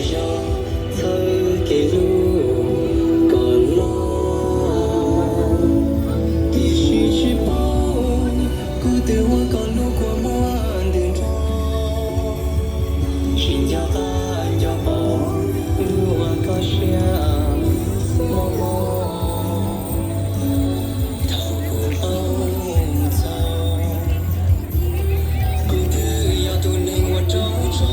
Txhawb kev hlub kom loj, tiam sis tsis paub kuv twb ua koj lub kua muag ntws nrho. Tsis nco qab nco paub lub uas koj siab mos mos. Thaum kuv paub txog, kuv twb yog tus neeg uas rau tso.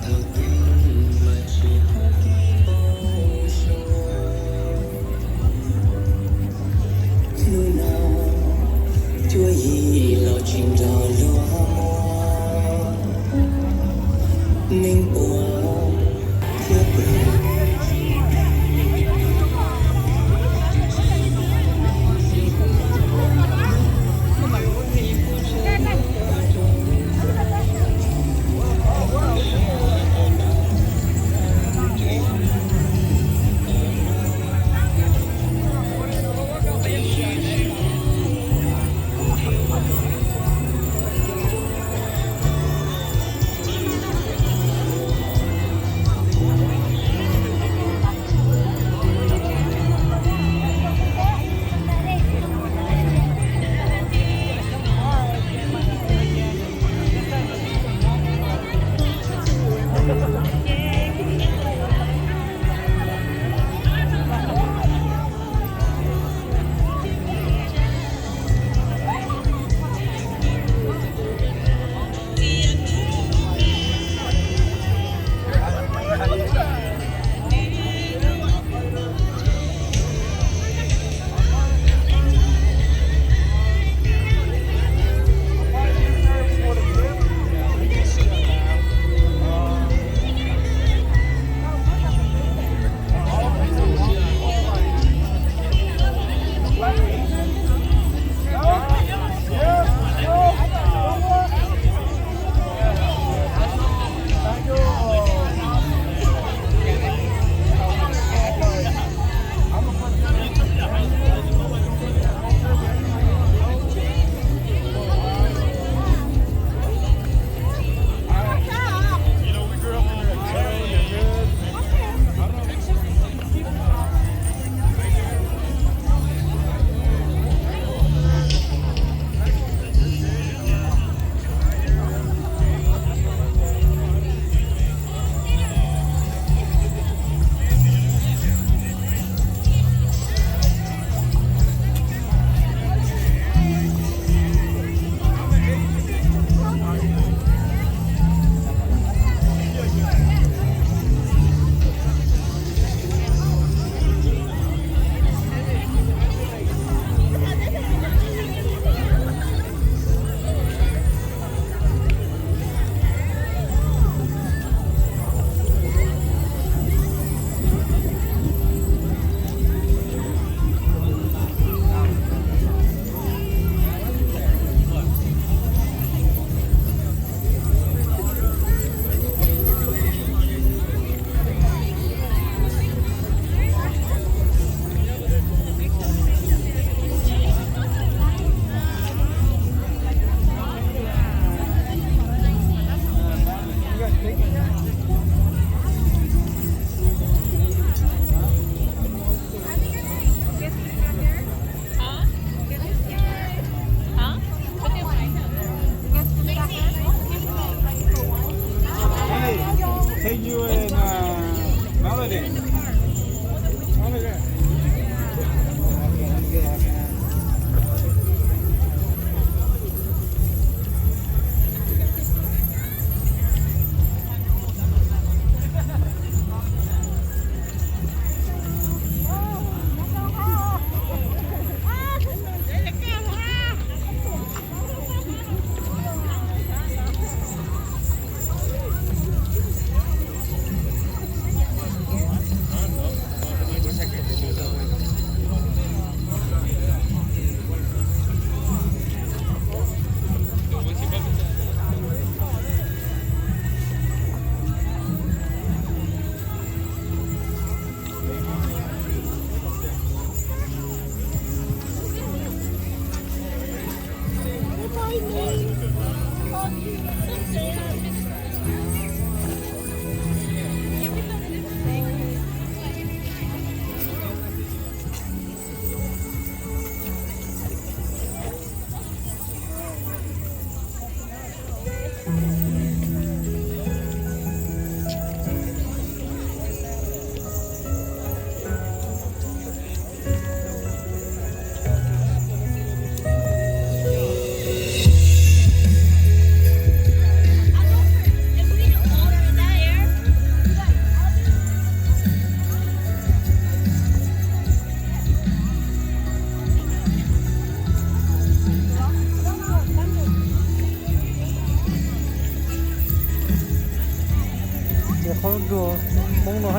Thaum twg mas tsis pom kev paub suav. Hnub no cuab yim los tsis nrog luag muab neeg ua thiab pw.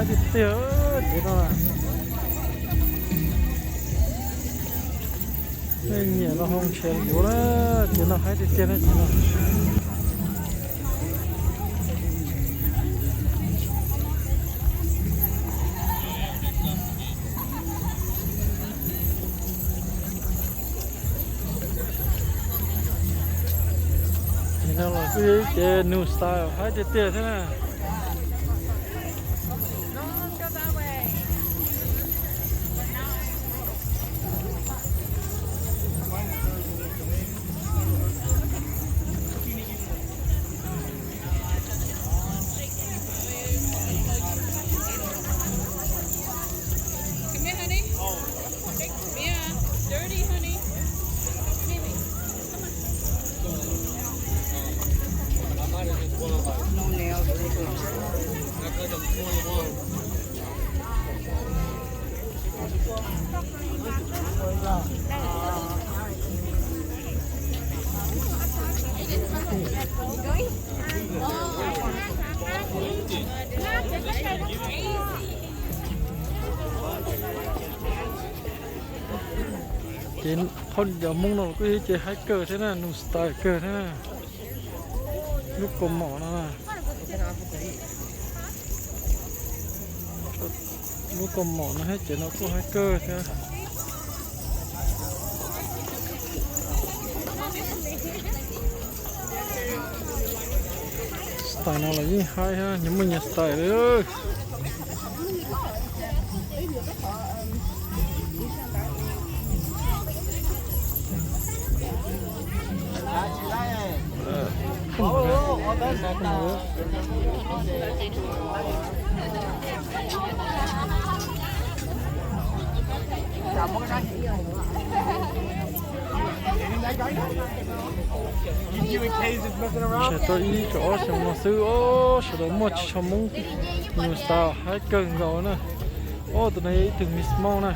Tiag tiag, ces no nej nyiam los ho nrhiav yuav na, ces no haib tiag tiag na ces no. Ces no los kuj yog ib cev new style haib tiag tiag thiab na. Come here, honey. Yeah, dirty, honey. Ces qhov cov Hmoob no kuj yog ces haib kawg thiab na, new style kawg thiab na. Lub kaus mom no na. Lub kaus mom no thiab ces no kuj haib kawg thiab. Style no los yeej haib thiab, nyias muaj nyias style li. Tseg tau ib kaum ob xyoo no xwb os, sawv daws muaj tsis tshua Hmoob, new style haib kawg nkaus na. Os, tus no yog ib tug Miss Hmoob na.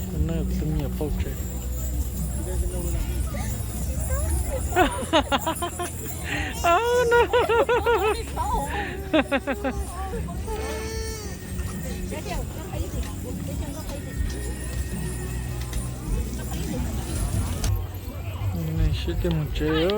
Tus no tus me nyuam paub tsev. Sib coj mus tsev.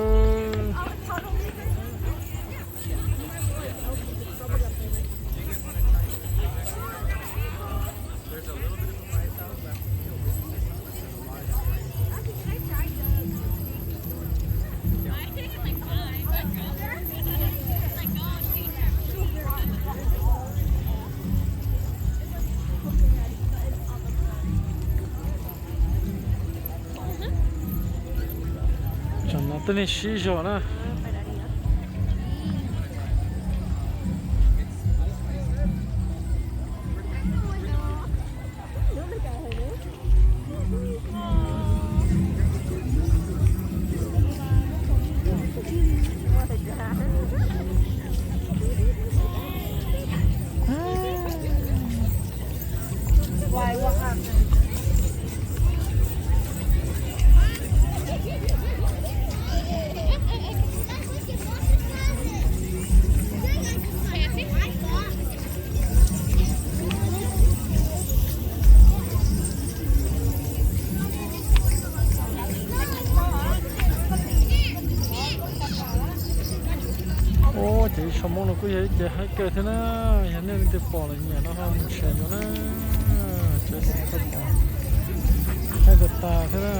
Tsam no tej neeg sib zog na. Ua ces ib tsoom Hmoob no kuj yog ib ce haib kawg thiab na. Yog nej leej twg pom lawm nyiam no ho mus nrhiav yuav na. Tsev xov tooj pom haib tas tas thiab na.